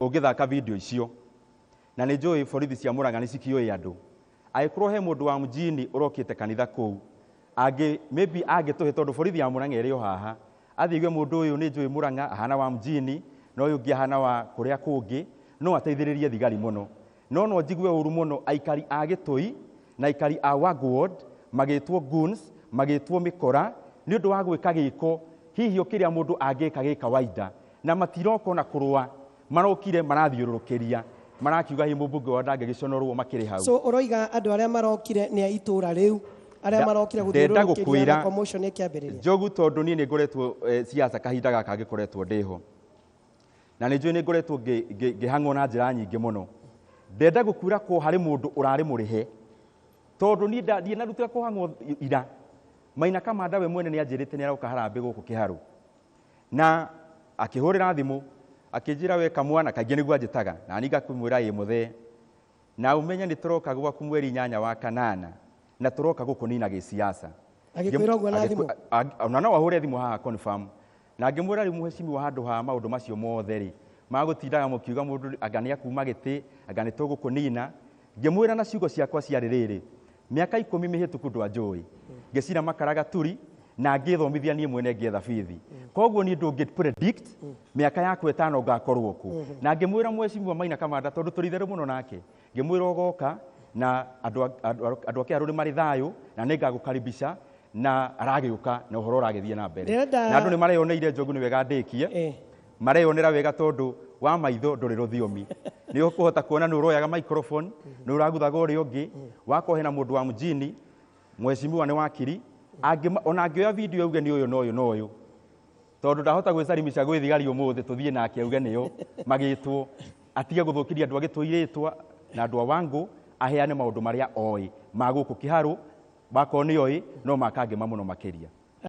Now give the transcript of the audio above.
Ũngĩthaka video icio, na nĩ njũĩ borithi cia Murang'a nĩ cikĩũĩ andũ, angĩkorwo he mũndũ wa mjini ũrokĩte kanitha kũu, angĩ maybe angĩtũhe, tondũ borithi ya Murang'a ĩrĩ o haha, athiĩ aigue mũndũ ũyũ nĩ njũĩ Murang'a ahana wa mjini na ũyũ ũngĩ ahana wa kũrĩa kũngĩ, no ateithĩrĩrie thigari mũno. No no njigue ũru mũno aikari a Gĩtũi na aikari a Wangũ Ward magĩtwo goons, magĩtwo mĩkora nĩ ũndũ wa gwĩka gĩko hihi o kĩrĩa mũndũ angĩka gĩ kawaida, na matiroka ona kũrũa, marokire marathiũrũrũkĩria, marakiuga hihi mũmbunge wao ndangĩgĩconorwo makĩrĩ hau. So ũroiga andũ arĩa marokire nĩ a itũra rĩu, arĩa marokire Ndenda gũthiũrũrũkĩria gũkwĩra na commotion ĩkĩambĩrĩria. Njogu, tondũ niĩ nĩ ngoretwo siasa kahinda gaka ngĩkoretwo ndĩho, na nĩ njũĩ nĩ ngoretwo ngĩhang'wo na njĩra nyingĩ mũno. Ndenda gũkwĩra ko harĩ mũndũ ũrarĩ mũrĩhe, tondũ niĩ ndathiĩ na rutĩra kũhang'wo ira. Maina Kamanda we mwene nĩ anjĩrĩte nĩ aroka harambĩ gũkũ Kĩharũ, na akĩhũrĩra thimũ akĩnjĩra, "We kamwana," kaingĩ nĩguo anjĩtaga, na niĩ ngakĩmwĩra, "Ĩ mũthee," "na ũmenye nĩ tũroka gwaku mweri 8 wa kanana na tũroka gũkũnina gĩsiasa." Agĩkwĩra ũguo na thimũ? Ona no ahũre thimũ haha confirm. Na ngĩmwĩra, "Rĩu mũhecimiwa, handũ ha maũndũ macio mothe rĩ, magũtindaga mũkiuga mũndũ anga nĩ akuma gĩtĩ, anga nĩ tũgũkũnina," ngĩmwĩra na ciugo ciakwa ciarĩ rĩrĩ, "Mĩaka 10 mĩhĩtũku ndwanjũĩ, ngĩcira makara gaturi na ngĩthomithia niĩ mwene, ngĩetha bithi, koguo niĩ ndũngĩ predict mĩaka yakwa 5 ngakorwo kũ." Na ngĩmwĩra mheshimiwa Maina Kamanda, tondũ tũrĩ itherũ mũno nake, ngĩmwĩra, "Ũgoka na andũ a Kĩharũ nĩ marĩ thayũ na nĩ ngagũkaribisha," na aragĩũka na ũhoro ũragĩthiĩ na mbere. Na andũ nĩ mareyoneire. Njogu, nĩ wega ndĩkie. Mareyonera wega, tondũ wa maitho ndũrĩ rũthiomi. Nĩ ũkũhota kuona nĩ ũroyaga microphone, nĩ ũraguthaga ũrĩa ũngĩ wakorwo hena mũndũ wa mjini. Mheshimiwa nĩ wakiri, ona angĩoya video auge nĩ ũyũ na ũyũ na ũyũ, tondũ ndahota gwĩcarimisha gwĩ thigari ũmũthĩ tũthiĩ nake auge nĩo magĩtwo, atige gũthũkĩria andũ a Gĩtũi rĩtwa na andũ a Wangũ, aheane maũndũ marĩa oĩ ma gũkũ Kĩharũ, wakorwo nĩ oĩ no makangĩma mũno makĩria.